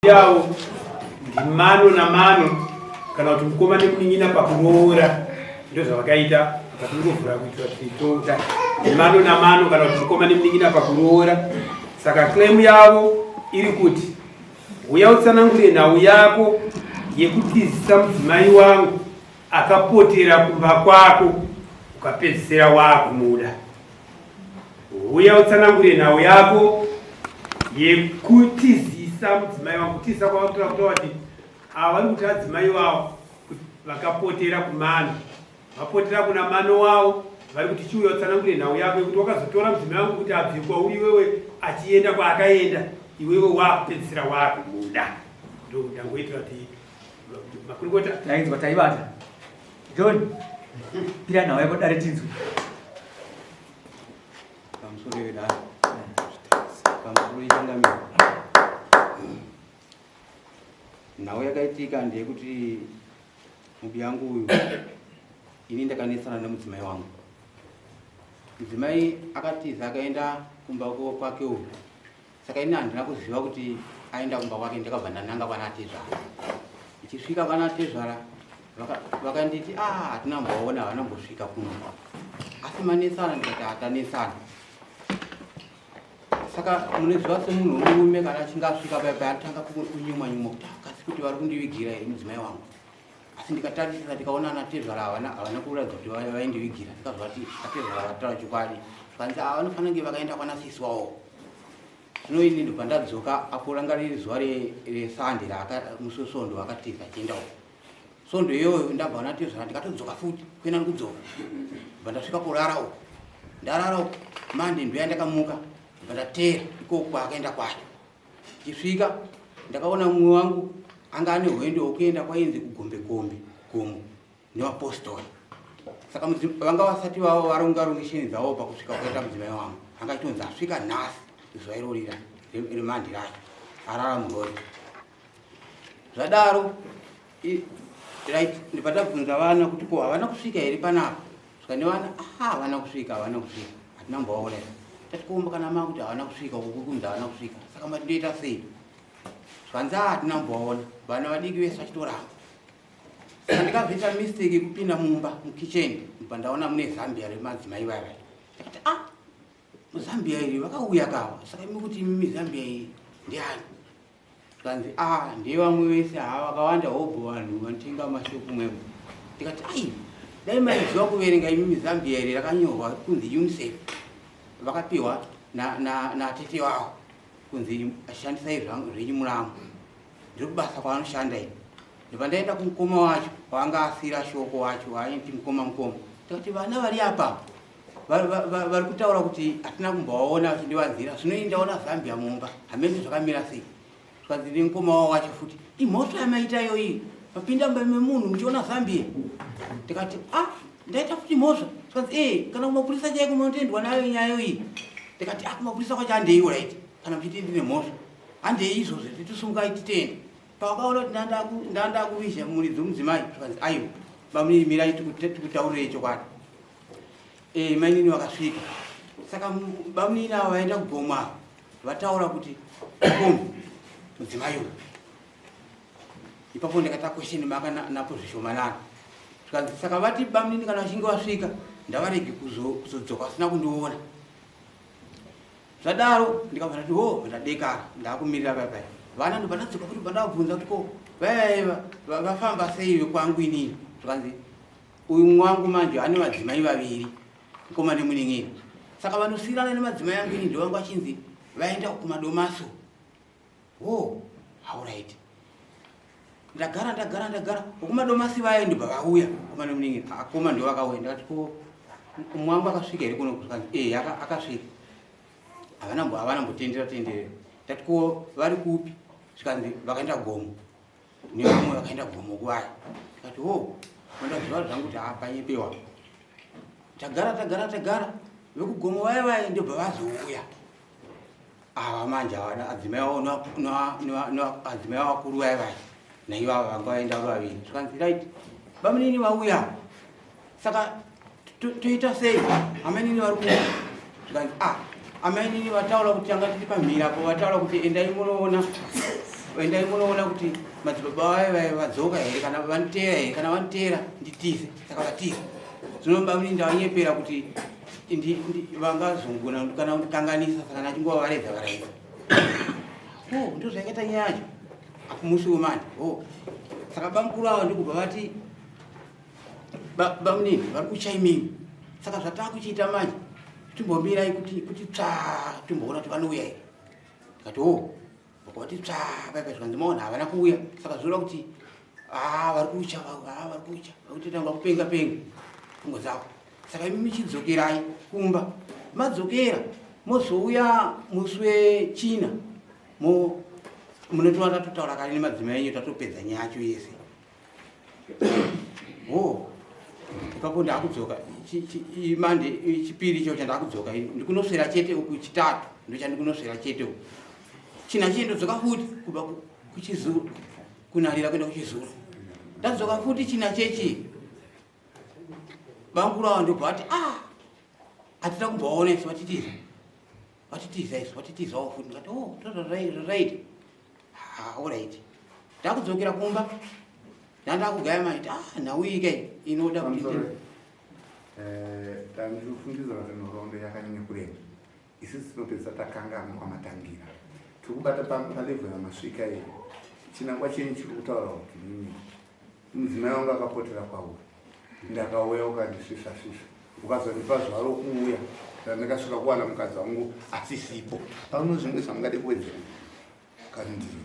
Yavo ndimano namano kana kuti mukoma nemunin'ina pakuroora, ndozvavakaita. Akatingovhura kuitira kuti toda ndimano namano kana kuti mukoma nemunin'ina pakuroora. Saka claim yavo iri kuti uya utsanangure nhau yako yekutizisa mudzimai wangu akapotera kumba kwako ukapedzisira waakumuda. Huya utsanangure nhau yako yekutizisa mudzimai wangu. Kutizisa kwavakutora kutaura kuti ava vari kuti adzimai vavo vakapotera kumano, vapotera kuna mano wavo, vari kuti chiuya utsanangure nhau yako yekuti wakazotora mudzimai wangu kuti abve kwauri iwewe achienda kwaakaenda, iwewe waakupedzisira waakumuda. Ndokuti kuti makurukota tainzwa taibata. John, pira nhau yako dare tinzwe. Pamusoro yedare, pamusoro yechangamiro, nhau yakaitika ndeyekuti mubi yangu uyu ini ndakanetsana nemudzimai wangu. Mudzimai akatiza akaenda kumba kwake uyu, saka ini handina kuziva kuti aenda kumba kwake. Ndakabva ndananga kwana tezvara. Ichisvika kwana tezvara vakanditi ah, hatina mboona, havana mbosvika kuno, asi manetsana. Ndikati hatanetsana. Saka munoziva semunhu wemurume kana achinge asvika paya paya anotanga kunyumwa nyumwa kuti ah, kasi kuti vari kundivigira here mudzimai wangu? Asi ndikatarisisa ndikaona ana tezvara havana kuratidza kuti vaindivigira. Ndikazwa kuti atezvara vataura chokwadi, zvikanzi ava vanofanira kunge vakaenda kwana sisi wavo. Zvino ini ndobva ndadzoka apo ranga riri zuva reSande, musi weSvondo vakatiza achienda uko. Svondo iyoyo ndabva ana tezvara ndikatodzoka futi kuenda ndikudzoka, bva ndasvika kurara uko. Ndarara uko, Mande ndoya ndakamuka, bva ndateera ikoko kwaakaenda kwacho. Ndichisvika ndakaona mumwe wangu anga ane hwendo hwekuenda kwainzi kugombe gombe gomo nevapostori. Saka vanga vasati vavo varonga rongesheni dzavo pakusvika kwaita mudzimai wangu, anga achitonzi asvika nhasi zuva irorira remandi racho arara murori. Zvadaro, right, ndibva ndabvunza vana kuti ko havana kusvika here panapa? Svika nevana, aha, havana kusvika, havana kusvika, hatina kumbovaona here. Tati komba kana maa kuti havana kusvika, uku kuri kunzi havana kusvika, saka mati ndoita sei? Zvanzi a hatina kumbovaona, vana vadiki vese vachitoramba. Saka ndikazoita mistake yekupinda mumba mukitchen, ndibva ndaona mune zambia remadzimai vaya vaya. Ndakati ah, muzambia iri vakauya kava, saka imi kuti imi zambia iyi ndiani? Zvikanzi ah, ndevamwe vese haa vakawanda hobho vanhu vanotenga mashopu mwemo. Ndikati ai, dai maiziva kuverenga imi, mizambia iri rakanyorwa kunzi UNICEF, vakapiwa natete wavo kunzi shandisai zvenyu muramu. Ndiri kubasa kwaanoshanda ini. Ndobva ndaenda kumukoma wacho waanga asira shoko wacho waaiti mukoma mukoma. Ndikati vana vari apa vari kutaura kuti hatina kumbovaona vachindivanzira, zvino ini ndaona zambia mumba, hamene zvakamira sei. Zvikanzi nemukoma wavo wacho futi, imhosva yamaita iyoyi, mapinda mumba memunhu muchiona zambia. Ndikati ah, ndaita futi mhosva? Zvikanzi ee, kana kumapurisa chaiko munotendwa nayo nyaya iyi. Ndikati ah, kumapurisa kwacho handeiwo, right, kana muchiti ndine mhosva handei izvozvo, titosungai titende. Pavakaona kuti ndandakuvizha muridzi wemudzimai, zvikanzi aiwa bamunini, mirai tikutaurirei chokwadi. Mainini vakasvika, saka bamunini ava vaenda kugomo ava vataura kuti gomo mudzimai uyu. Ipapo ndakata question maka napo zvishomanana. Zvikanzi saka vati bamunini kana vachinge vasvika ndavarege kuzodzoka vasina kundiona. Zvadaro ndikabva ndati ho, ndadekara ndakumirira paya paya vana. Ndobva ndadzoka futi, bva ndavabvunza kuti ko vaya vafamba sei vekwangu inini? Zvikanzi uyu mumwe wangu manje ane madzimai vaviri, mukoma nemunin'ina, saka vanosiyirana nemadzimai angu ini ndovangu vachinzi vaenda kumadomaso. Ho, alright, ndagara ndagara ndagara, vokumadomasi vaya ndobva vauya, mukoma nemunin'ina, akoma ndo vakauya. Ndakati ko mumwe wangu akasvika here kuno? Zvikanzi e akasvika, havana mbotendera tenderera. Ndati ko vari kupi? Zvikanzi vakaenda gomo nevamwe, vakaenda gomo kuvaya. Ndikati ho, mandaziva zvangu kuti hapanyepewa. Tagara tagara tagara, vekugomo vaya vaya ndobva vazouya ava manje ava adzimai vavo adzimai vakuru vaya vaya naivava vanga vaenda vari vaviri. Zvikanzi right, bamunini vauya, saka toita sei? Amainini vari kuuya. Zvikanzi ah, amainini vataura kuti tanga tiri pamhirapo, vataura kuti endai munoona. Endai munoona kuti madzibaba vaye vaye vadzoka here, kana vaniteera here, kana vaniteera nditize. Saka vatiza. Zvino bamunini ndavanyepera kuti vangazongona kana kundikanganisa, saka ndachingova varedza varaidza. Oh, ndozvakaita nyaya yacho. Akumusi wemandi. Oh. Saka bamukuru ava ndikubva vati bamunini vari kucha imimi. Saka zvatakuchiita manje timbombirai kuti tsvaa timboona kuti vanouya here. Ndikati oh. Vakati tsvaa paipa zvikanzi maona havana kuuya. Saka zvinoreva kuti ah vari kucha ah vari kucha vakutoita kunga kupenga penga pfungwa dzavo. Saka imi michidzokerai kumba. Madzokera mozouya musi wechina mo munotova tatotaura kare nemadzimai enyu tatopedza nyaya yacho yese. Oh, ipapo ndakudzoka mande chipiri cho chandakudzoka ndikunoswera chete uku chitatu ndochandikunoswera chete uku china chiye ndodzoka futi kubva kuchizuru kunarira kuenda kuchizuru ndadzoka futi china chechi banguru awa ndobva vati ah hatina kumbovaona isu vatitiza vatitiza isu vatitizawo futi ndikati oh ndozvazvaita Ah, alright. Ndakudzokera kumba. Ndandakugaya maiti ah nhau iyi kai inoda kuti eh tandinofungidzira kuti nhoroondo yakanyanya kureba. Isusu tinopedzisa takanganwa kwamatangira. Tiri kubata palevel yamasvika iyi. Chinangwa chenyu chiri kutaura kuti nini mudzimai wangu akapotera kwauri ndakauya ukandisvisva svisva ukazondipa zuva rokuuya ndandakasvika kuwana mukadzi wangu asisipo pano zvimwe zvamungade kuwedzera kandiri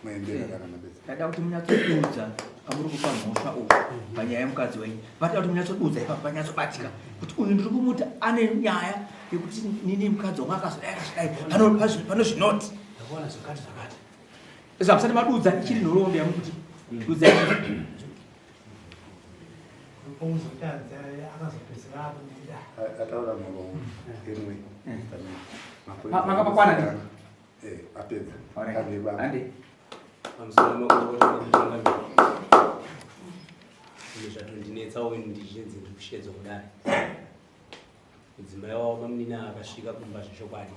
maendera kana mapedza ndada kuti munyatsodudza pamuri kupa mhosva uku panyaya yemukadzi wenyu vatoda kuti munyatsodudza ipapo panyatsobatika kuti uyu ndiri kumuti ane nyaya yekuti nini mukadzi wangu akazodai akazodai pano zvinoti Ndakaona zvakati zvakati. Izvo hamusati madudza ichiri nhoroondo yamukuti dudza Ataura nhoroondo anyway. Makapakwana ndi? Eh, apedza. Hande. Pamusoro makurukota nekutungamira. Ine zvatondinetsawo ini ndichinzi ndiri kushedzwa kudare. Mudzimai wavo bamunini akasvika kumba zvechokwadi.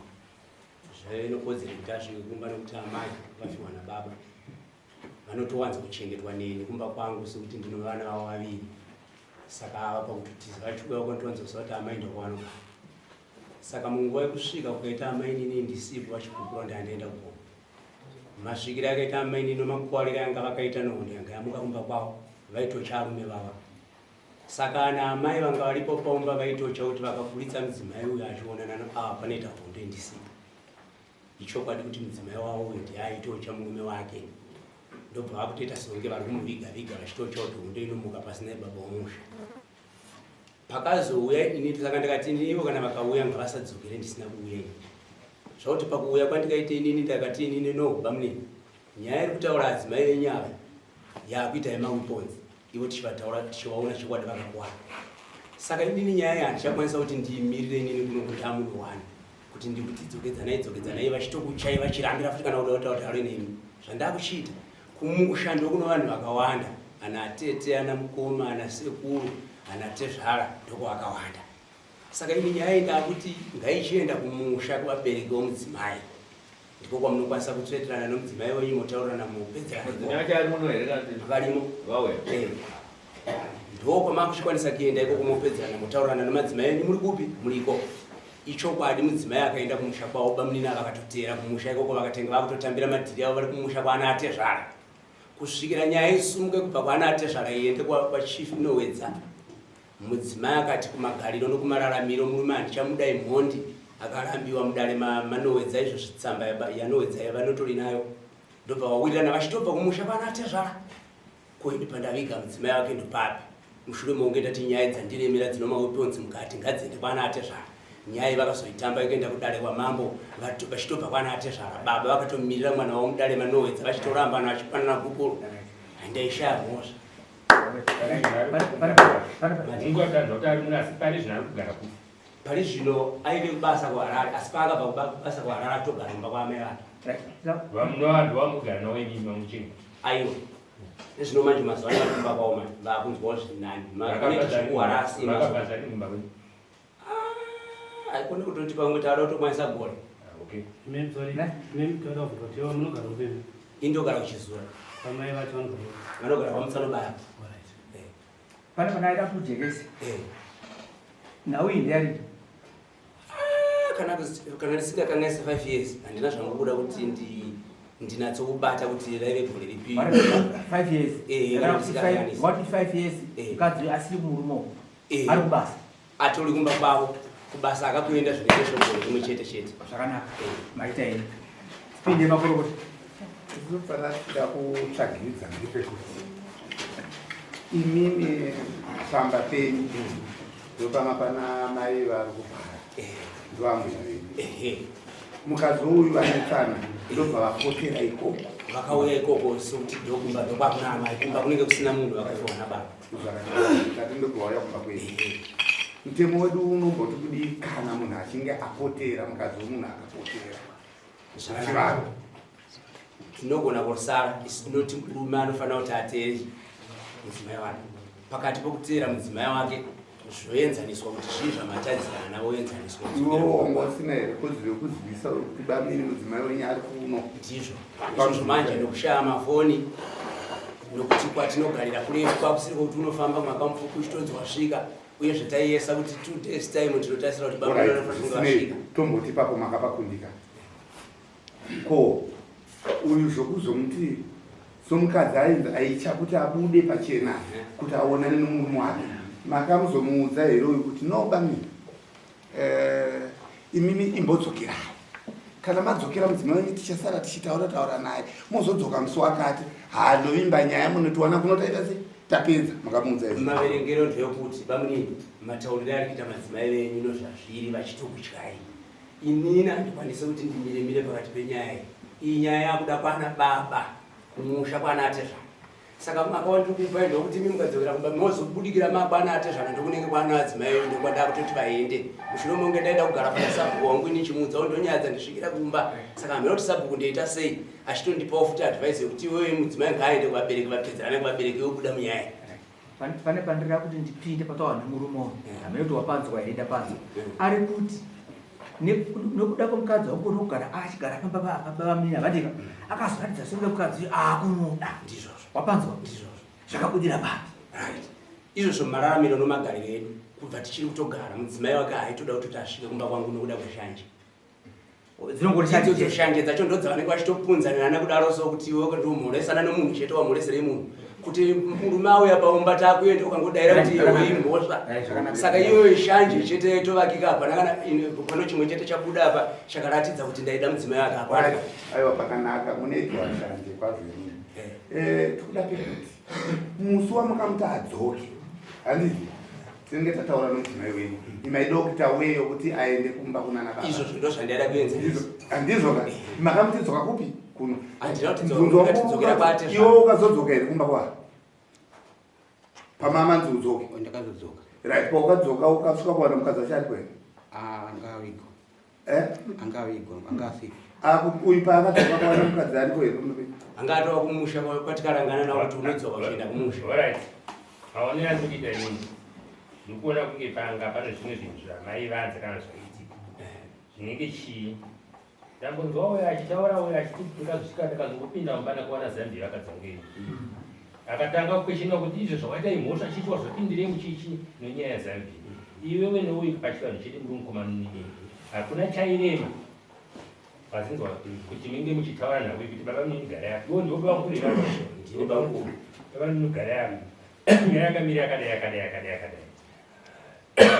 Zvaive nekodzero kuti asvike kumba nekuti amai vafiwa nababa vanotowanza kuchengetwa neni kumba kwangu sekuti ndino vana vavo vaviri saka ava pakutotiza vachiuya kwanotowanza kuziva kuti amai ndokwavanogara saka munguva yekusvika kukaita amai nini ndisipo vachipupura kuti andienda kugomo masvikiro akaita amai nini nomakuwariro anga vakaita nohondo yanga yamuka kumba kwavo vaitocha arume vava Saka ana amai vanga varipo paumba vaitotya kuti vakaburitsa mudzimai uyu achionana ava panoita hondo indisipo. Ichokwadi kuti mudzimai wavo uyu ndiye aitotya murume wake. Ndobva vakutoita sekunge vari kumuviga viga vachitotya kuti hondo inomuka pasina baba womusha. Pakazouya ini saka ndikati ivo kana vakauya ngavasadzokere ndisina kuuya ini. Zvakuti pakuuya kwandikaita inini ndakati inini no bamunini. Nyaya iri kutaura adzimai venyu ava yakuita yemaweapons. ivo tichivataura tichivaona chokwadi vakakwana saka inini nyaya iyi handichakwanisa kuti ndiimirire inini kuno kuti amunhu wani kuti ndikuti dzokedzanai dzokedzanai vachitokuchai vachirambira futi kana kuda kutaura taure nemi zvandakuchiita kumusha ndokuno vanhu vakawanda ana tete ana mukoma ana sekuru ana tezvara ndoko vakawanda saka ini nyaya iyi ndakuti ngaichienda kumusha kuvabereki vomudzimai Ndiko kwamunokwanisa kutsveterana nomudzimai wenyu motaurirana mopedzerana. Mudzimai wacho ari muno here kana kuti Varimo. vauya? Eh. Ndiko kwamakuchikwanisa kuenda ikoko mopedzerana motaurirana nomadzimai enyu muri kupi? Muri ikoko. Ichokwadi mudzimai akaenda kumusha kwavo bamunini ava vakatoteera kumusha ikoko vakatenga vakutotambira madhiri avo vari kumusha kwaana atezvara. Kusvikira nyaya isumuke kubva kwaana atezvara iende kwaChief Nowedza. Mudzimai akati kumagariro nokumararamiro murume handichamuda imhondi akarambiwa mudare maNowedza izvo zvitsamba yaNowedza yavanotori nayo ndobva wawirirana vachitobva kumusha kwana atezvara ko ini pandaviga mudzimai wake ndopapi mushure mokunge ndati nyaya dzandiremera dzinomaweponzi mukati ngadziende kwana atezvara nyaya vakazoitamba ikaenda kudare kwamambo vachitobva kwana atezvara baba vakatomirira mwana wavo mudare maNowedza vachitorambana vachipanana gupuro handaishaya mhosva Pari zvino aive kubasa kuHarare asi paakabva kubasa kuHarare atogara kumba kwaamai vake. Vamunovanhu vamugara navo imi mamuchinga. Aiwa. Nezvino manje mazuva ano vari kumba kwavo manje vakunzwawo zviri nani. Vanoita zvekuharasi. Vakabva zvani kumba kwenyu? Ah, haikona kutoti pamwe taada kutokwanisa gore. Okay. Indogara kuchizura. Vanogara kwaMutsanobaya. Pane pana aida kuti ujekese. Nhau iyi ndeyari. Ah, kana kana ndisingakanganise 5 years handina zvangu kuda kuti ndi ndinatso kubata kuti raive gore ripi. 5 years. Eh, kana ndisingakanganisi. What 5 years? Mukadzi asiri murume. Ari kubasa. Atori kumba kwavo kubasa akakuenda zvinenge zvogore rimwe chete chete. Zvakanaka. Maita henyu. Tipinde makorokota. Tinofanira kuda kutsvagiridza ndepekuti imimi pamba penyu ndopama pana mai vari kurwara ndoambuya venyu mukadzi uyu vanetsana ndobva vapotera ikoko vakauya ikoko sokuti ndokumba ndokwakuna amai kumba kunenge kusina munhu vakafiwa nababa zvakanaka ndobva vauya kumba kwedu mutemo wedu unomboti kudii kana munhu achinge apotera mukadzi wemunhu akapotera Chivanhu tinogona kusara isu tinoti murume anofanira kuti ateere mudzimai wake pakati pokuteera mudzimai wake zvoenzaniswa kuti zvii zvamatadzirana voenzaniswa iwe wanga usina here kodzero yekuzivisa kuti bamini mudzimai wenyu ari kuno ndizvo izvozvo manje nokushaya mafoni nokuti kwatinogarira kurefu kwakusiri kwekuti unofamba mwaka mupfupi uchitonzi wasvika uyezve taiyesa kuti 2 days time tinotarisira kuti baba vanofanira kunge vasvika tomboti ipapo makapakundika ko uyu zvokuzomuti somukadzi ainzi aitya kuti abude pachena kuti aonane nomurume wake makamuzomuudza here uyu kuti no bami eh, imimi imbodzokerai kana madzokera mudzimai wenyu tichasara tichitaura taura naye mozodzoka musi wakati handovimba nyaya munotiwana kuno taita sei tapedza makamuudza izvo maverengero ndeyekuti bamunini matauriro ari kuita madzimai venyu nozvazviri vachitokutyai inini handikwanise kuti ndimire mire pakati penyaya iyi iyi nyaya yakuda kwana baba kumusha kwana atezvana saka mwaka wandiri kupa ndokuti imi mukadzokera kumba mozobudikira makwana atezvana ndokunenge kwana adzimai venyu ndokwada kutoti vaende mushure monge ndaida kugara pana sabhuku wangu ini chimuudza ndonyadza ndisvikira kumba saka hamena kuti sabhuku ndoita sei achitondipawo futi advice yekuti iwewe mudzimai ngaaende kuvabereki vapedzerane kuvabereki vobuda munyaya Pane pandira kuti ndipinde pataura nemurume uyu hamene kuti wapanzwa here ndapanzwa ari kuti nokuda kwemukadzi wangu unogara achigara pamba pababa vadika akazoratidza sekuda mukadzi uyu akumuda ndizvozvo wapanzwa ndizvozvo zvakabudira papi right izvozvo mararamiro nomagariro edu kubva tichiri kutogara mudzimai wake haitoda kutoti asvike kumba kwangu nokuda kweshanje dzinongori shanje idzodzo shanje dzacho ndodzavanenge vachitopunzanirana kudaro so kuti iwe ndomhoresana nomunhu chete wamhoreserei munhu kuti murume auya paumba takuenda ukangodaira kuti iwe imhosva saka iyoyo shanje chete yatovakika hapana kana pano chimwe chete chabuda apa chakaratidza kuti ndaida mudzimai wake hapana aiwa pakanaka munoitwa shanje kwazvo inini Eh, tikuda pekuti musi wamukamuti adzoke handiti tinenge tataura nomudzimai wenyu imaida kuita way yokuti aende kumba kunana baba izvozvo ndo zvandaida kuenzanisa handizvo ka makamuti dzoka kupi kuno Handina kuti dzoka, Mubvunzo wangu ndakati dzokera kwate iwe ukazodzoka here kumba kwa pamamanzi udzoke ndakazodzoka right paukadzoka ukasvika kuwana mukadzi wacho ari kwena Ah, angavigwa eh angavigwa angasifa uyu paakadzoka kuwana mukadzi ariko here kuno anga atova kumusha kwatikarangana nawo kuti unodzoka uchienda kumusha Alright. Maonero andiri kuita inini ndikuona kunge panga pane zvimwe zvinhu zvamaivanza kana zvaiitika zvinenge chii ndambonzwa uyo achitaura uyo achiti ndikazosvika ndakazongopinda mumba ndakawana zambia vakadzongei akatanga kukweshinwa kuti izvo zvakaita imhosva chiitwa zvopindirei muchichi nenyaya yazambia iwewe neuyu pachivanhu chedu muri mukoma nunini hakuna chairema vazinzwa kuti minge muchitaura navo kuti baba munogara yapo iwo ndiwo baba mukuru here ndine bamukuru baba munogara yapo nyaya yakamira yakadai yakadai yakadai yakadai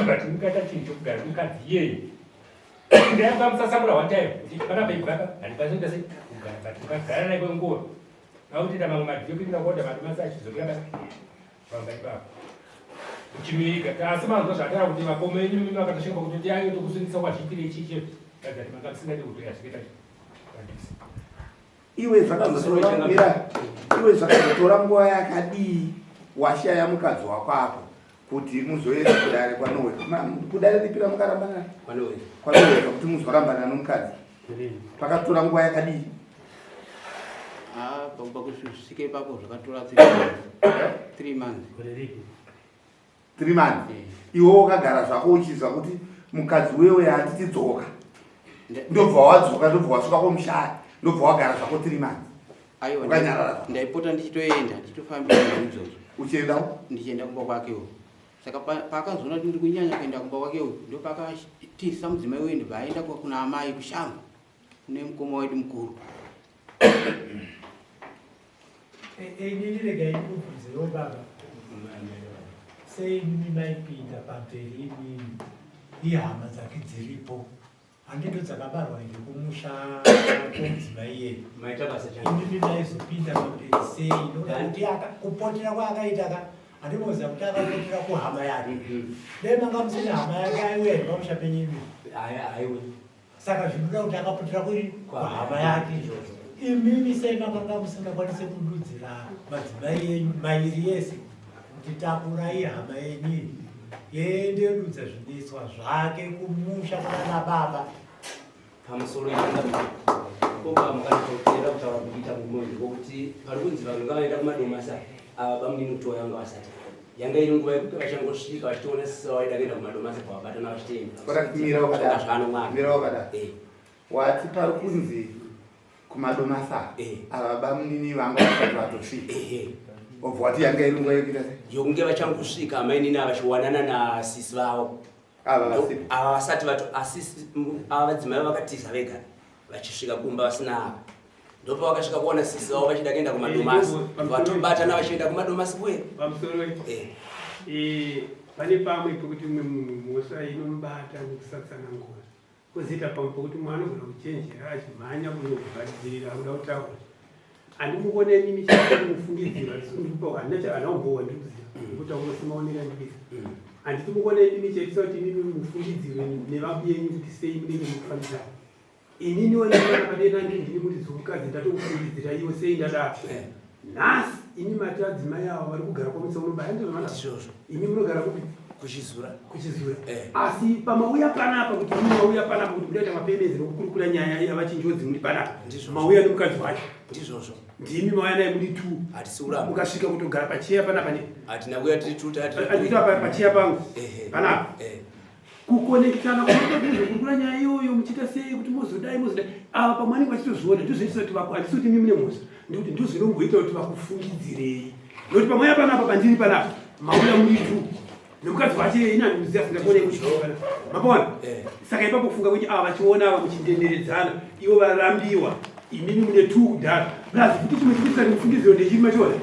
but mukaita chinhu chokugara mukadzi iyeyo ndayamba musasamura one time kuti panapa ibvaka handikwanisi kuita sei kugara but mukagara naye kwenguva akutoita mamwe madhiyo kuitira kuoda madomasi achidzokera pamba ipapo uchimirika asi manzwa zvataura kuti makoma enyu mimi vakatosvika pakutoti ayo tokusungisa kwazviitire chiche kazati manga musingadi kutoya zvikaita pandisi iwe zvakazotora mira iwe zvakazotora nguva yakadii washaya mukadzi wako apo kuti muzoenda kudare kwanowe kudare ripi ramukarambana kwanowe kwanoweka kuti muzorambana nomukadzi pakatora nguva yakadii Ah, pakusvika ipapo zvakatora 3 months 3 months iwe wakagara zvako uchizwa kuti mukadzi wewe handiti dzoka Ndobva wadzoka, ndobva wasvika kwomushaya, ndobva wagara zvako 3 months. Aiwa, Wakanyarara. Ndaipota ndichitoenda, ndichitofambira nhau idzodzo. Uchiendawo? Ndichienda kumba kwakewo. Saka paakazoona kuti ndiri kunyanya kuenda kumba kwake uyu, ndopakatisa mudzimai uyu ndobva aenda kuna amai kushango kune mukoma wedu mukuru. Inini regai ndikubvunzewo baba, sei imimi maipinda pamberi imimi ihama dzake dziripo? Handindo dzakabarwa here kumusha kwomudzimai iyeye? Maita basa changa. Imimi maizopinda pamberi sei? Nokuda kuti kupotera kwaakaita ka handimoziva kuti akapotera kuhama yake. Dai manga musina hama yake aiuya here pamusha penyu imi? Aya aiwe. Saka zvinoda kuti akapotera kuri kuhama yake. Imimi sei makanga musingakwanise kududzira madzimai enyu mairi yese kuti takurai hama yenyu iyi yende yodudza zvinetswa zvake kumusha kunana baba? Pamusoro koka mukanatopera kutaura kuita mumoyo ndikokuti pari kunzi vanhu ngavaenda kumadomasi ava bamunini kutoya vanga vasati yanga iri nguva yekuti vachangosvika vachitoona sisi vaida kuenda kumadomasi pavabatana vachitoenda. Mira wakadaro. Zvano mwana. Mira wakadaro. Wati pari kunzi kumadomasi ava bamunini vanga vasati vatosvika. Obva wati yanga iri nguva yekuita sei? Yokunge vachangosvika amainini ava vachiwanana nasisi vavo. Ava vasipo. Ava vasati vato asi ava vadzimai vakatiza vega vachisvika kumba vasina ava. Ndopa vakasvika kuona sisi vavo vachida kuenda kumadomasi. Vatobatana vachienda kumadomasi kuye. Pamusoro. Pane pamwe pekuti mumwe munhu mhosva inomubata nekusatsanangura. Kozoita pamwe pekuti mumwe anogona kuchenjera achimhanya kunovharidzirira akuda kutaura. Handimukone inini chakumufungidzira ndikupa handina chaana umbowa ndiri kuziva ndikutaura semaonero andikuita. Handiti mukone inini chaitisa kuti inini mufungidzirwe nevapi yenyu kuti sei munenge mukufambidzana. Inini wandikana padena ndini muridzi womukadzi ndatokufungidzira iwo sei ndadaro. Nhasi imi mati adzimai ava vari kugara kwamutsa unobaya ndizvo zvamada. Ndizvozvo. Imi munogara kupi? Kuchizura. Kuchizura. Asi pamauya panapa kuti imi mauya panapa kuti munoita mapemezi nokukurukura nyaya yavachinjodzi muri panapa. Ndizvozvo. Mauya nemukadzi wacho. Ndizvozvo. Ndimi mauya naye muri two. Hatisi kuramba. Mukasvika kutogara pacheya panapa ne. Hatina kuya tiri two tati. Handiti apa pacheya pangu. Panapa. Kukonekitana kunoita nyaya iyoyo muchiita sei kuti mozodai mozodai ava pamwe vanenge vachitozviona ndozvinoita kuti vaku handisi kuti imi mune mhosva ndikuti ndozvinomboita kuti vakufungidzirei nokuti pamwe panapa pandiri panapa mauya muri two nemukadzi wacho ini handimuziva asingakuonei muchiona mapaona saka ipapo kufunga kuti ava vachiona ava muchindenderedzana ivo varambiwa imimi mune two kudhara plus futi chimwe chikuitisa mufungidziro ndechiri machiona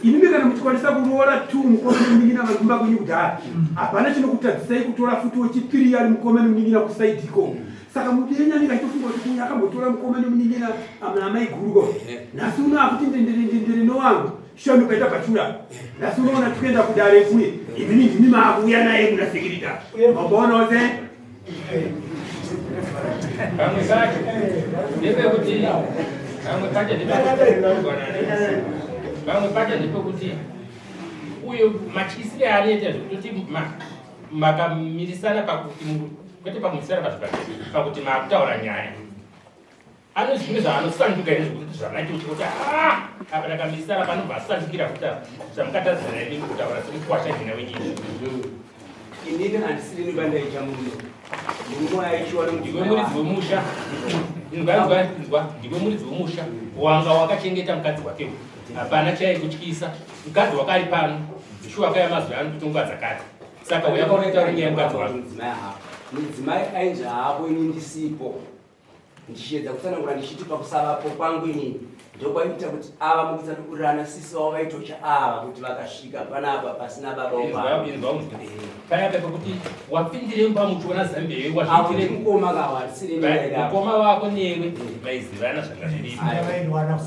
imimi kana muchikwanisa kuroora two mukoma nemunin'ina vari kumba kwenyu kudhara hapana chinokutadzisai kutora futi wechipiri ari mukoma nemunin'ina kusaidi ikoko. Saka mudenya anenge achitofunga kuti uyu akambotora mukoma nemunin'ina amai guru ko nhasi uno akuti ndendere nowangu shanu ukaita bachura nhasi unoona tikuenda kudare kuye imimi ndimi maakuuya naye kuna sekirita maboona ose. Pamwe pacho ndepekuti pamwe pacho pamwe pacho ndepekuti uyo matyisire aanoita zvekutoti makamirisana pakuti kwete pakumirisana pazvibhaketi pakuti maakutaura nyaya ane zvimwe zvaanosanduka here zvekuti zvamaiti kuti kuti ah, apa ndakamirisana panobva asandukira futi zvamukatadzana imi kutaura sekukwasha jina wenyika. Inini handisirini bandaicha murume. Murume aichiwa ndiwe muridzi wemusha. Inzwa, inzwa, inzwa. Ndiwe muridzi wemusha wanga wakachengeta mukadzi wake uyu. Hapana chaikutyisa. Mukadzi wake ari pano. Shuwa akauya mazuva ano kuti nguva dzakati. Saka uya kaunoita uri nyaya yemukadzi wako. Mudzimai hapo. Mudzimai ainzi haapo ini ndisipo. Ndichiedza kutsanangura ndichiti pakusavapo kwangu inini ndokwaiita kuti ava mukutsanangurirana sisi vavo vaitocha ava kuti vakasvika panapa pasina baba Inzwa, inzwa unzwe. Paya pekuti wapindire mumba muchiona Zambia iwe wazviitire mukoma kawa risiri mukoma wako newe vaizivana zvanga zviripo.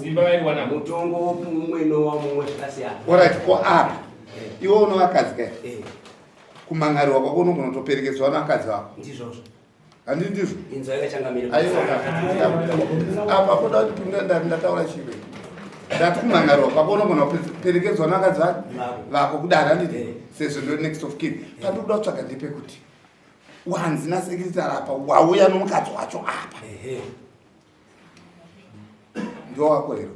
Simba vairiwana. Mutongo mumwe nowa mumwe zvakasiyana. Alright, ko apa iwe une vakadzi kai? Kumangariwa kwako unogona kutoperekedzwa nevakadzi vako. Ndizvozvo. Handiti ndizvo? Inzwa yakachangamira. Aiwa, apa kuda kuti ndataura chimwe. Ndati kumhangarwa kwako unogona kuperekedzwa nevakadzi vako kudaro, handiti? Sezvo ndo next of kin. Pandinoda kutsvaga ndepekuti wanzi nasekretary apa wauya nomukadzi wacho apa. Ndowako here?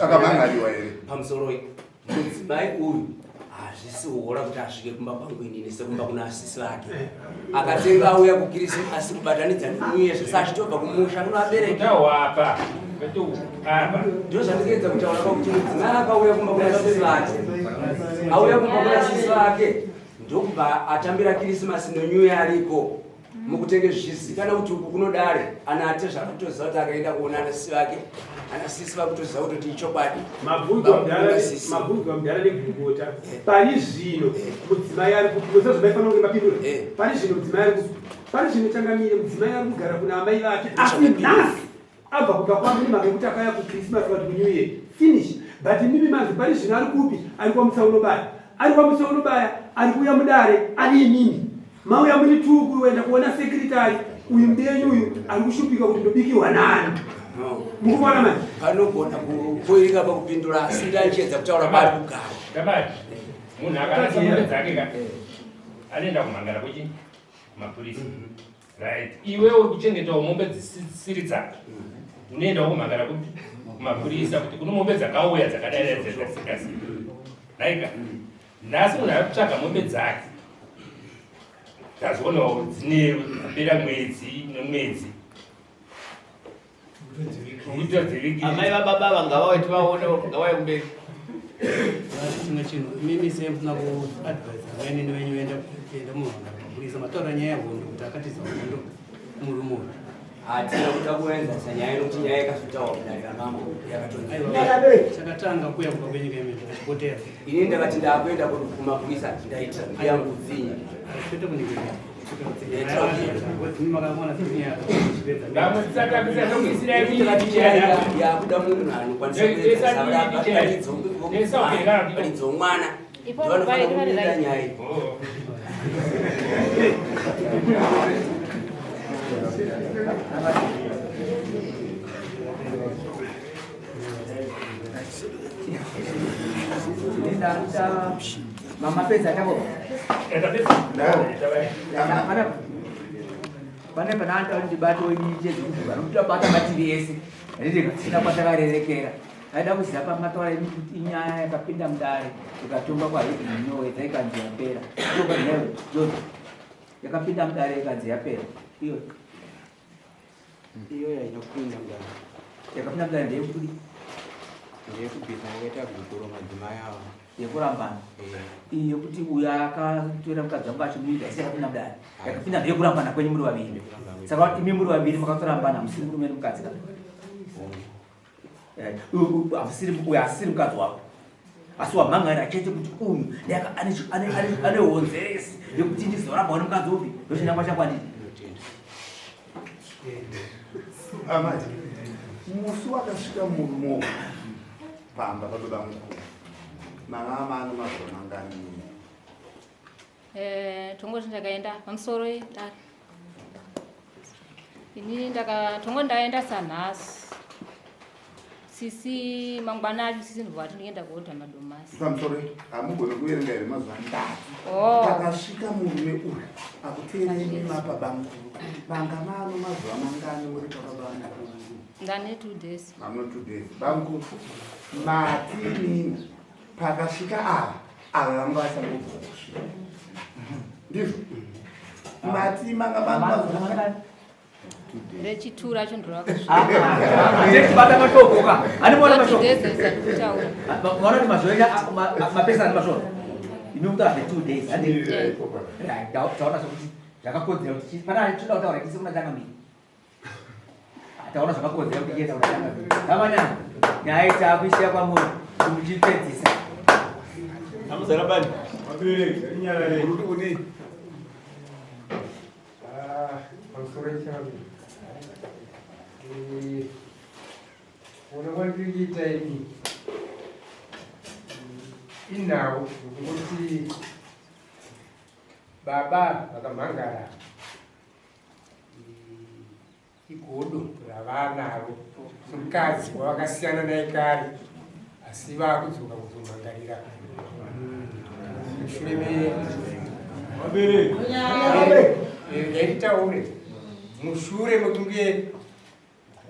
Akamangariwa here? Pamusoroi, mudzimai uyu Hazvisi hora kuti asvike kumba kwangu inini sekumba kuna asisi vake. Akatenga auya kukirisimasi kubatanidza nemuye zvese achitobva kumusha kuno abereki. Tawapa. Kwete apa. Ndizvo zvandikuedza kutaura pakuti mudzimai akauya kumba kuna sisi vake. Auya kumba kuna sisi vake ndokubva atambira kirisimasi nenyuye ariko. Mukutenge zvichizivikana kuti uku kunodare ana atezvara kutoziva kuti akaenda kuona ana sisi vake ana sisi vakutoziva kutoti ichokwadi. Mabvunzwa mudhara negurukota pari zvino mudzimai ari kupi muziva zvamaifanira kunge mapindura pari zvino mudzimai ari kupi pari zvino changamire mudzimai ari kugara kuna amai vake asi nhasi abva kumba kwangu nemhaka yekuti akauya kuchristmas kana kuti kunew year finish but imimi manzi pari zvino ari kupi ari kwamusaunobaya ari kwamusaunobaya ari kuuya mudare ari imimi mauya muri two kuenda kuona secretary uyu mudenyu uyu ari kushupika kuti ndobikirwa nani mukuona manje panogona kukoirika pakupindura asi ndachiedza kutaura paari kugara Tabati, munhu akarasa mombe dzake ka anoenda kumhangara kuchi mapurisa right iwe uri kuchengetawo mombe dzisiri dzako unoendawo kumhangara kupi kumapurisa kuti kune mombe dzakauya dzakadai dzakasikasika naika nhasi munhu ari kutsvaga mombe dzake ndazvionawo dzine kupera mwedzi nemwedzi Amai vababa ava ngavauye tivaone ngavauye kumberi. Chimwe chinhu imimi sei musina kuadvisa vainini venyu vaenda kuenda mumapurisa mataura nyaya yehondo kuti akatiza hondo murume uyu. Hatina kuda kuenzanisa nyaya yekuti nyaya yakazotaurwa kudare ramambo yakatonzi. Chakatanga kuuya kubva kwenyika imene achipotera. Ini ndakati ndakuenda kumapurisa ndaitira mbuya yangu utsinye. Kwete kunyika. Yakuda munhu anokwanisa kuenzanisa mwana ndovanofanira kumirira nyaya iyi. Mamapedza tabo. Pane pana ndibate wenyije dzekuti vanokuti vabata mativi ese handiti tisina kwatakarerekera aida kuziva pamataura imi kuti inyaya yakapinda mudare ikatongwa kwahedhinowedza ikanzi yapera jojo yakapinda mudare ikanzi yapera iyo Iyo yaina kupinda mudare. Yakapinda mudare ndeyekudi? Ndeyekubvisa yakaita gupuro madzimai avo. Yekurambana. Iyi yekuti uyo akatora mukadzi wangu achimuita isi yakapinda mudare. Yakapinda ndeyekurambana kwenyu muri vaviri. Saka imi muri vaviri makatorambana musiri murume nemukadzi ka? Hamusiri uyo asiri mukadzi wako. Asi wamhan'ara chete kuti uyu ane honzeresi yekuti ndizorambwa nemukadzi upi ndochinangwa chako handiti? Amai, musi wakasvika murume pamba pababa mukuru manga mano mazuva mangani? Eh, tongoti ndakaenda pamusoro dare inini ndaka tongo ndaenda sanhasi sisi mangwana acho sisi ndobva vati ndikuenda kuodha madomasi pamusoro hamugone kuverenga here mazuva ndati oh. pakasvika murume uyu akuteerei mima pabamukuru vanga mano mazuva mangani muri pababamukuru ndane two days mamno two days bamukuru mati nini pakasvika ava ava vanga vachangobva kusvika ndizvo mati manga mano mazuva mangani Rechitu racho ndorakaachibata mashoko ka andiona mashoko maona kuti mazuva enyu mapesa ani mashoko imi mutaura zve two days taona sokuti zvakakodzera kuti pana toda kutaura tise kuna changamire taona zvakakodzera kuti chienda kuna changamire amanyana nyaya itakuisiya kwamuri muchipedzisa amuzarabani vabereki inyarare kudii Ah, pamusoro changu. Eh, kuona kwandiri kuita ini inhau yokuti baba vakamhangara Igodo ravanaro mukadzi wavakasiyana naye kare asi vakudzoka kuzomhangarira mushure me mushure mekunge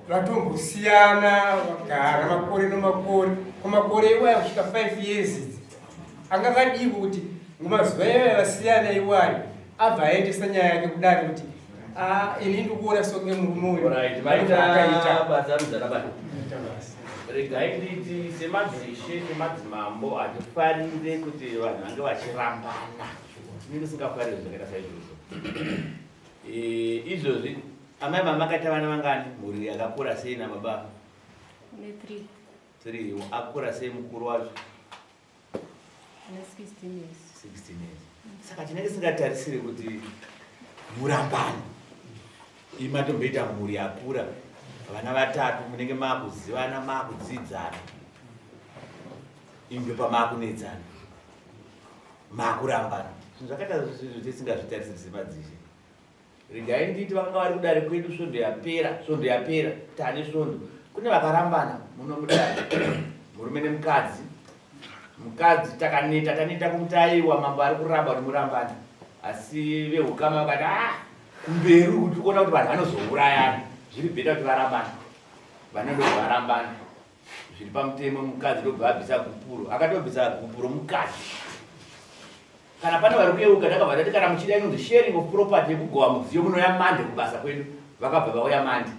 vatombosiyana vagara makore nomakore kwamakore iwaya kusvika 5 years idzi. Anga akadii kuti mumazuva iwayo vasiyana iwayo abva aendesa nyaya yake kudare kuti ah, ini ndikuona songe murume uyu Alright, maita basa muzarabani. Regai nditi semadzishe nemadzimambo hatifarire kuti vanhu vange vachirambana. Tinenge tisingafariri zvakaita saizvozvo. Eh, izvozvi amai mama makaita vana vangani mhuri yakakura sei nababa? Une 3. 3 akura sei mukuru wacho? Ane 16 years. 16 years. Saka tinenge tisingatarisire kuti murambani. Imi matomboita mhuri yakura vana vatatu munenge makuzivana makudzidzana. Imi ndopa makunetsana. Makurambana. Zvinhu zvakaita zvinhu tisingazvitarisiri semadzishe. Regai nditi vakanga vari kudare kwedu svondo yapera, svondo yapera, tane svondo. Kune vakarambana muno mudare. Murume nemukadzi. Mukadzi takaneta, taneta kumuti aiwa mambo ari kuramba kuti murambane. Asi vehukama vakati ah kumberi uku tiri kuona kuti vanhu vanozourayana. Zviri bheta kuti varambane. Vana ndobva varambana. Zviri pamutemo mukadzi ndobva abvisa gupuro. Akatobvisa gupuro mukadzi. Kana pane vari kuyeuka ndakabva ndati kana muchida inonzi sharing of property yekugova mudziyo munouya mande kubasa kwedu. Vakabva vauya mande.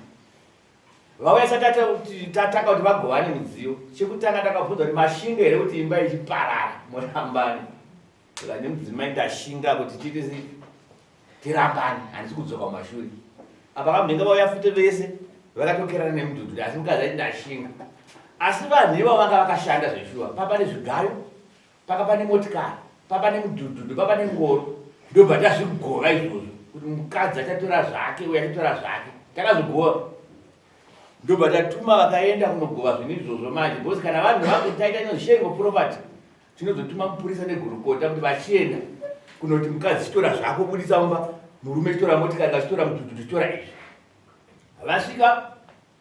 Vauya sati tatanga kuti vagovane mudziyo. Chekutanga ndakabvunza kuti mashinga here kuti imba ichiparara murambane. Saka nemudzimai ndashinga kuti tiite sei tirambane handisi kudzoka kumashure. Apa vamhenga vauya futi vese vakatokerana nemudhudhudhu asi mukadzi aiti ndashinga. Asi vanhu ivavo vanga vakashanda zveshuwa. Papa nezvigayo paka pane motikari papa nemudhudhudhu papa nengoro ndobva tazvigova izvozvo kuti mukadzi achatora zvake uye achatora zvake takazvigova ndobva tatuma vakaenda kunogova zvinhu izvozvo manje because kana vanhu vangu taita inonzi sharing of property tinozotuma mupurisa negurukota kuti vachienda kunoti mukadzi chitora zvako budisa mumba murume chitora motikari kachitora mudhudhudhu chitora izvi vasvika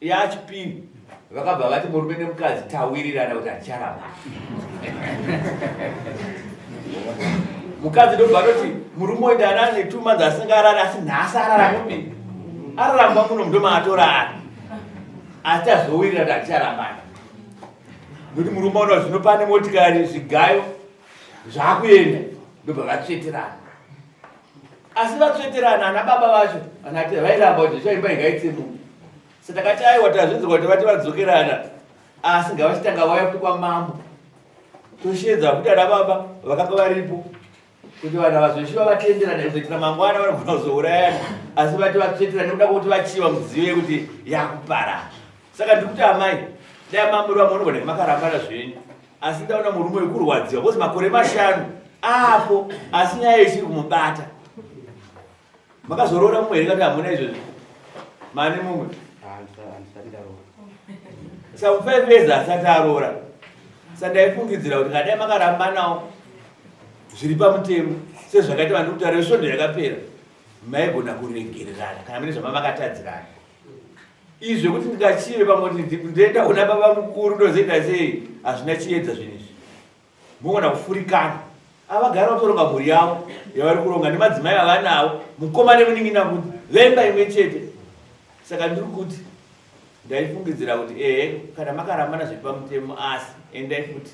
yachipiri vakabva vati murume nemukadzi tawirirana kuti haticharamba mukadzi ndobva atoti murume uyu ndana ane two months asingarari asi nhasi arara kupi araramba muno ndomaatorara asi tazowirirana kuti haticharambana nokuti murume uno zvino pane motikari zvigayo zvakuenda ndobva vatsveterana asi vatsveterana ana baba vacho anati vairamba kuti zvaimba ingaitsemuka sa takati aiwa tazvinzwa kuti vati vadzokerana asi ngavachitanga vauya kuti kwamambo toshedza kuti ana baba vakanga varipo kuti vanhu havazoshiva vatenderana kuzoitira mangwana vanogona kuzourayana asi vati vatsveterana nekuda kwekuti vachiva mudziyo yekuti yakuparara saka ndiri kuti amai dai mamuri vamwe unogona makarambana zvenyu asi ndaona murume wekurwadziwa because makore mashanu apo asi nyaya ichiri kumubata makazoroora mumwe here kati hamuna izvozvi mane mumwe saka 5 years asati aroora sa ndaifungidzira kuti kadai makarambanawo zviri pamutemo sezvakaita vanhu kutaura vesvondo yakapera maigona kuregererana kana mune zvamamakatadzirana izvi zvekuti ndikachive pamwe kuti ndoenda kuna baba mukuru ndozoita sei hazvina chiedza zvinhu izvi mogona kufurikana avagara vatoronga mhuri yavo yavari kuronga nemadzimai avanavo mukoma nemunin'ina kuti vemba imwe chete saka ndiri kuti ndaifungidzira kuti ehe kana makarambana zviri pamutemo asi endai futi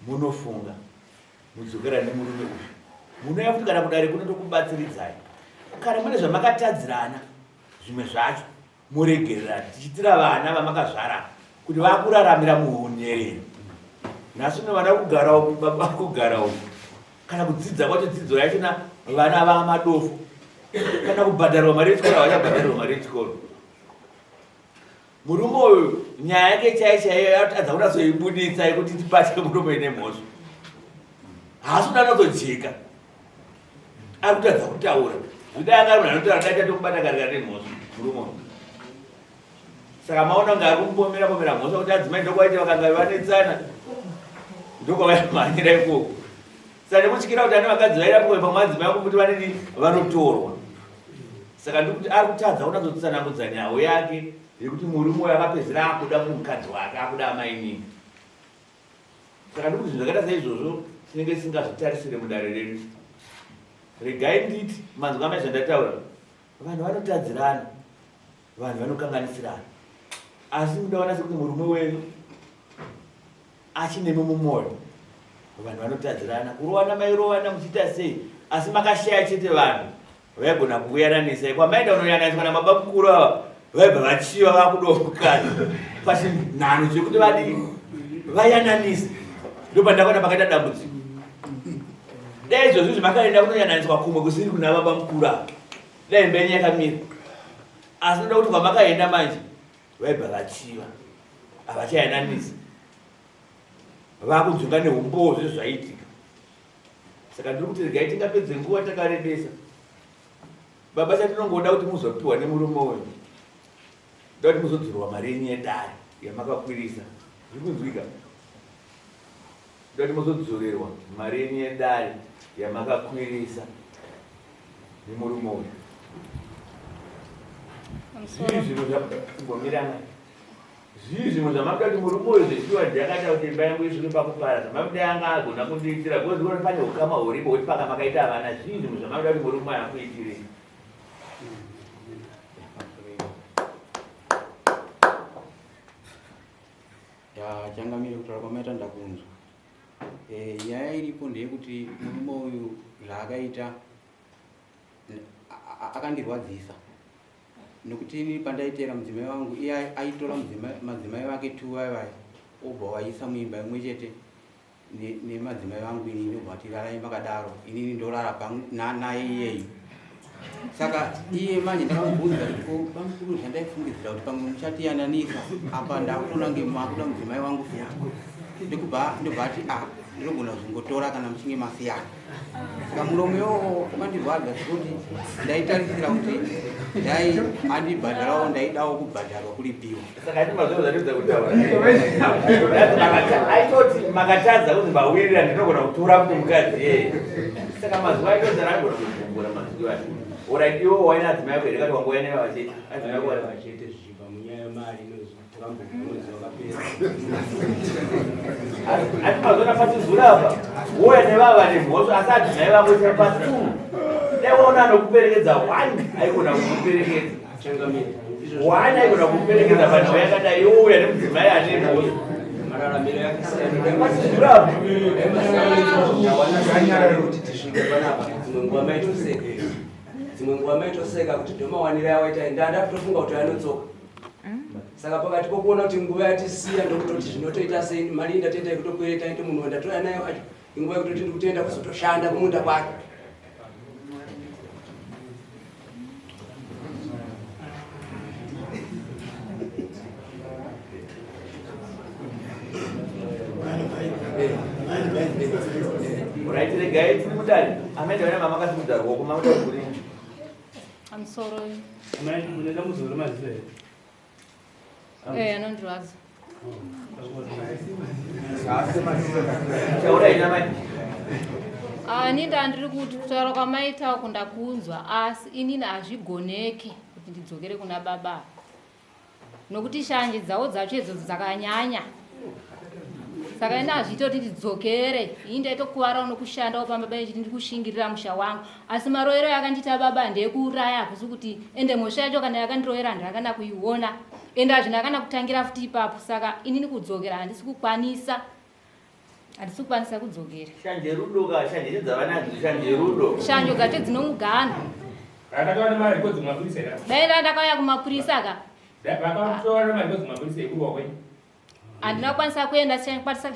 munofunga mudzokera nemurume uyu munouya futi kana kudare kuno tokubatsiridzai kana mune zvamakatadzirana zvimwe zvacho moregererana tichiitira vana vamakazvara kuti vakuraramira muhunherera nhasi uno vana kugara uku baba kugara uku kana kudzidza kwacho dzidzo yachona vana vamadofo kana kubhadharwa mari yechikoro havachabhadharwa mari yechikoro murume uyu nyaya yake chai chaiyo yatadza kunatsoibuditsa yekuti tibate murume ine mhosva haasi kuda natsojeka ari kutadza kutaura zvidai anga ari munhu anotaura dai tatomubata kare kare nemhosva murume uyu saka maona kunge ari kumupomera pomera mhosva kuti adzimai ndokwaita vakanga vanetsana ndokwavaimhanyira ikoko saka nekutyira kuti ane vakadzi vairapwa pamwe adzimai angu kuti vanini vanotorwa saka ndikuti ari kutadza kunatsotsanangudza nhau yake yekuti murume uyo akapedzera akuda kumukadzi wake akuda amainini saka ndikuti zvinhu zvakaita saizvozvo tinenge tisingazvitarisire mudare redu regai nditi manzwa amai zvandataura vanhu vanotadzirana vanhu vanokanganisirana asi mudaona sekuti murume wenyu achinemi mumwoyo. Vanhu vanotadzirana kurovana mairovana muchiita sei asi makashaya chete vanhu vaigona kukuyananisa kwamaenda kunoyananiswa nababa mukuru ava vaibva vachiva vakudawo mukadzi pachinhano chekuti vadii vayananise ndopandakaona pakaita dambudziko dai izvozvi zvimakaenda kunoyananiswa kumwe kusiri kuna baba mukuru ava dai imba yenyu yakamira asi noda kuti kwamakaenda manje vaibva vachiva havachayananisi vakudzunga neumbowo zvezvaiitika saka ndiri kuti regai tingapedze nguva takarebesa baba chatinongoda kuti muzopiwa nemurume uyu ndoda kuti muzodzorwa mari yenyu yedare yamakakwirisa zviri kunzwika ndoda kuti muzodzorerwa mari yenyu yedare yamakakwirisa nemurume uyu zvii zvimwe zvakugomirana Zvii zvimwe zvamakuda kuti murume uyu zveshuwa ndiye akaita kuti imba yangu isvike pakupara zvamakuda anga agona kundiitira because ndikuona pane ukama huripo hwekuti paka makaita vana zvii zvimwe zvamakuda kuti murume uyu akuitirei Ya changamire kutaura kwamaita ndakunzwa. Eh, nyaya iripo ndeyekuti murume uyu zvaakaita akandirwadzisa. Nokuti ini pandaiteera mudzimai wangu iye aitora madzimai vake tu vaya vaya obva waisa muimba imwe chete nemadzimai vangu inini obva ati rarai makadaro inini ndorara naye iyeyu saka iye manje ndakamubvunza kuti ko bamukuru zvandaifungidzira kuti pamwe muchatiyananisa apa ndakutoona nge makuda mudzimai wangu futi ndikubva ndobva ati a ah, ndinogona kuzongotora kana muchinge masiyana Saka muromo iwowo wakandirwadza zvekuti ndaitarisira kuti dai andibhadharawo ndaidawo kubhadharwa kuripiwa. Saka ati mazuva zvatidza kutaura. Aitoti makatadza kuti mawirira ndinogona kutora kuti mukadzi yeye. Saka mazuva aitoti anogona kugumbura mazuva acho. Ora iwo waina adzimai ako here kati wangouya nevava chete. Adzimai ako vachete zvichibva munyaya yemari inozwi Ati mazona pachizura apa wouya nevava nemhosva asi adzimai vako chapatu dai waona anokuperekedza one aikona kukuperekedza one aikona kukuperekedza panhau yakadai wouya nemudzimai ane mhosva mararamiro pachizura apa kuti tisvike panapa dzimwe nguva maitoseka dzimwe nguva maitoseka kuti ndomawaniro awaita ndandakutofunga kuti anotsoka saka pakati pokuona kuti nguva yatisiya ndokutoti zvinotoita sei mari ndatoita yekutokwereta ito munhu wandatoya nayo acho inguva yekutoti ndikutoenda kuzotoshanda kumunda kwake Right, regai tiri mudare. Amai ndaona mama akasimudza ruoko mamuda kuri. Pamusoro. Amai mune dambudziko remaziso here? Eh, anondirwadza. Taura ina mai. Ah, ini ndandiri kuti kutaura kwamaita uku ndakunzwa asi inini hazvigoneke kuti ndidzokere kuna baba nokuti shanje dzavo dzacho idzodzo dzakanyanya saka ini hazviite kuti ndidzokere ini ndaitokuvarawo nokushandawo pamba paye chiti ndikushingirira musha wangu asi maroero yakandiita baba ndeyekuuraya hakusi kuti ende mhosva yacho kana yakandiroera handina kana kuiona ende hazvina kana kutangira futi ipapo saka inini kudzokera handisi kukwanisa handisi kukwanisa kudzokera shanje rudo ka shanje chedzavanadzo shanje rudo shanjo dzacho dzinomugano Vakatora nemarekodzi kumapurisa here? Dai ndakauya kumapurisa ka. Vakatora nemarekodzi kumapurisa ekurwa kwenyu? Handina kukwanisa kuenda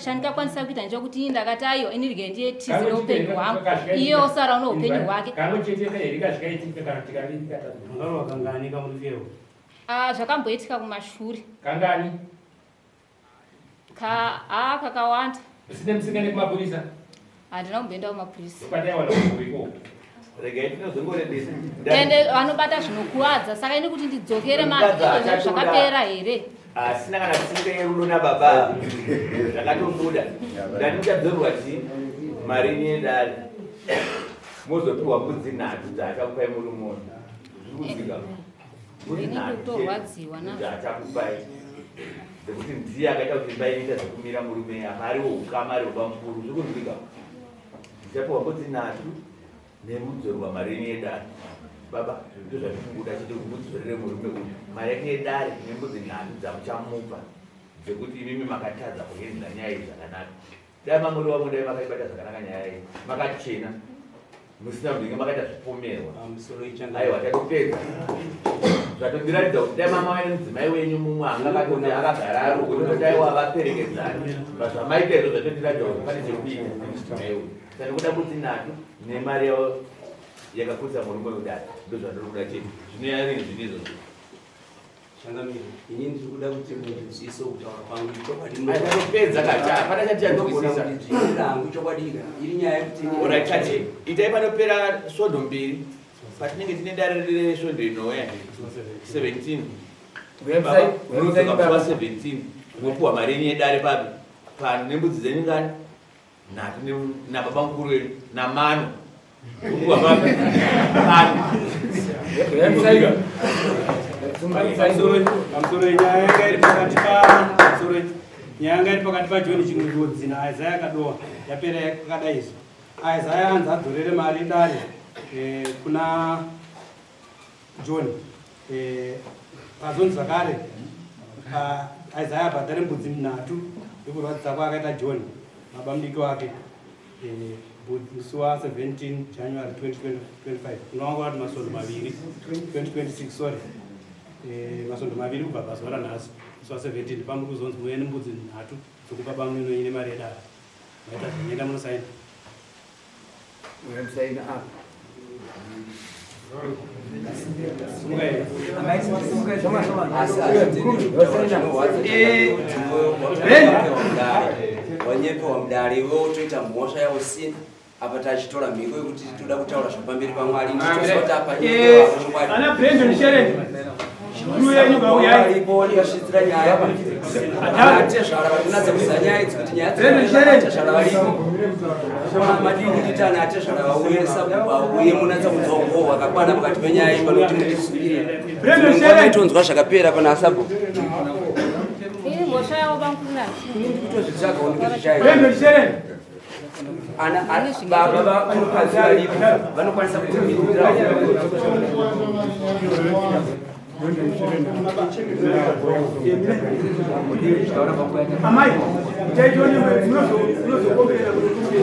chandikakwanisa kuita ndechekuti ini ndakati aiwa ini rege ndiye tizi neupenyu hwangu iye osara neupenyu hwake. Kamwe chete here kazvikaitika kana kuti kaviri katatu? Makarwa kangani kamurikewo? Ah, zvakamboitika kumashure. Kangani? Ka a kakawanda. Usine musingane kumapurisa? Handina kumboenda kumapurisa. Kwataiwana kuko ikoko. Regai tinozongorebesa. Ende vanobata zvinokuvadza saka ini kuti ndidzokere Mukadzi achatoda. zvakapera here? Asina kana tsika yerudo nababa. Zvakatobuda. Ndani muchadzorwa chii? Mari yenyu yedare. Mozopiwa mbudzi nhatu dzaachakupai murume uyu. Zviri kunzwika. Ini ndikutorwadziwa nazvo. Achakupai dzekuti ndiye akaita kuti imba inoita zvekumira murume apa ariwo ukama ari bamukuru zviri kunzwika. Ndichapiwa mbudzi nhatu nemudzorwa mari yenyu yedare. Baba ndozvandikubuda chete kuti mudzorere murume uyu mari yake yedare nembudzi nhatu dzamuchamupa dzekuti imimi makatadza kuhendla nyaya iyi zvakanaka. Dai mamuri vamwe dai makaibata zvakanaka nyaya iyi makachena musina kunge makaita zvipomerwa. Aiwa tatopedza. Zvatondiratidza kuti dai mama vaine mudzimai wenyu mumwe anga akatoti akagara ari uko toti dai wavaperekedzana. Zvamaita izvo zvatotiratidza kuti pane chekuita nemudzimai uyu. Saka ndikuda kuti natu nemari yavo yakakurisa murume kudai ndozvandiri kuda chete. Zvinoya rini zvinhu izvozvo. Changamire, ini ndiri kuda kuti mundinzwise kutaura kwangu chokwadi. Atopedza kacha, hapana chati chanzwisisa. Ndinzwira hangu chokwadi ka. Iri nyaya yekuti Ora chati, itai panopera svondo mbiri. Patinenge tine dare resvondo inouya 17. Baba, munodzoka musi wa 17 mopuwa mari yenyu yedare papi? Pano nembudzi dzenyu ngani? Nhatu nababa mukuru wedu namano. Pamusoro nyaya yanga iri pakati pa nyaya yanga iri pakati paJohn Chingungodzi naIsaiah Kadowa yapera yakadai izvi. Isaiah anzi adzorere mari dare eh, kuna John eh, pazonzi zvakare Isaiah abhadhare mbudzi nhatu yekurwadzisa kwaakaita John baba mudiki wake eh, musi wa 17 January 2025 unowanga wati masvondo maviri 2026 sorry eh, masvondo maviri kubva pazuva ranhasi musi wa 17 pamuri kuzonzi muve nembudzi nhatu dzokupa bamunini wenyu nemari yedare maita zvenyu munosaina Unosaina apa. Wanyepewa mudare iwe wotoita mhosva yausina apa tachitora mhiko yekuti toda kutaura zvapamberi pamwari nditoziva kuti apa Ana Brandon Sharon Shukuru yenyu kauyai varipo ndikasvitsira nyaya atezvara vari kunatsa kuziva nyaya idzi kuti nyaya dzeatezvara varipo madii kuti tana atezvara vauye sabhuku auye munatsa kunzwa umboo hwakakwana pakati penyaya iyi panoti mutitonzwa zvakapera pana asabhuku Ini mhosva yavo bamukuru ndikutozvitsvaga ndikuzvishaya Ana baba vamukadzi varipo vanokwanisa kutirira. Amai, muchaitwa newe munozokomberera kuti